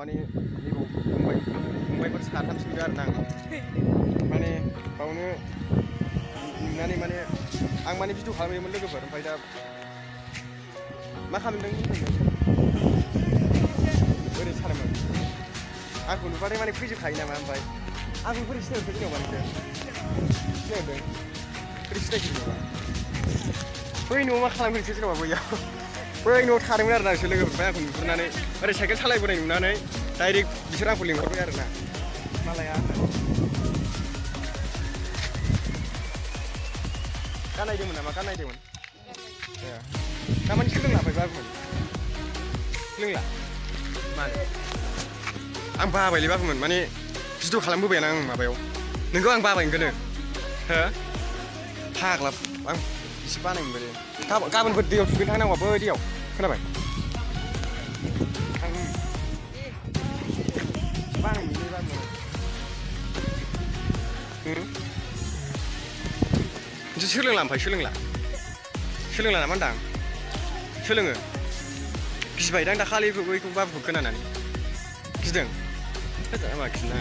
माने फंबायफोर साथामसो नुदों आरो ना माने बावनो नुनानै माने आं माने भिडिअ खालामोमोन लोगोफोर ओमफ्राय दा मा खालामदों ओरै सानोमोन आंखौ नुबाथाय माने फैजोबखायो नामा ओमफ्राय आंखौ बोरै सिनायहरखो जेनेबा नोंसोर सिनायहरदों बोरै सिनायखो जेनेबा बै न'आव मा खालामहैनोसै जेनेबा बै न'आव थादोंमोन आरो ना बिसोर लोगोफोर ओमफ्राय आंखौ नुहुरनानै ओरै साइकेल सालायबोनाय नुनानै डाइरेक्ट बिसोर आंखौ लिंहरबाय आरो ना मालाया गाननायदोंमोन नामा गाननायदोंमोन ए दामानि सोलोंला ओमफ्राय बाबुमोन सोलोंला मानो आं बाबायलै बाबुमोन माने भिडिअ खालामबोबायना आं माबायाव नोंखौ आं बाबाय ओंखायनो हो फाग्ला आं एसे बानाय मोनबाय गाबोनफोर दैयाव दुगैनो थांनांगौ बै दैयाव खोनाबाय आं बानाय मोनलै बाबुमोन नोंसोर सोलोंला ओमफ्राय सोलोंला नामा होनदां सोलोङो गिबायदां दाखालि बैखौ बाबुखौ खोनानानै गिदों मा खिना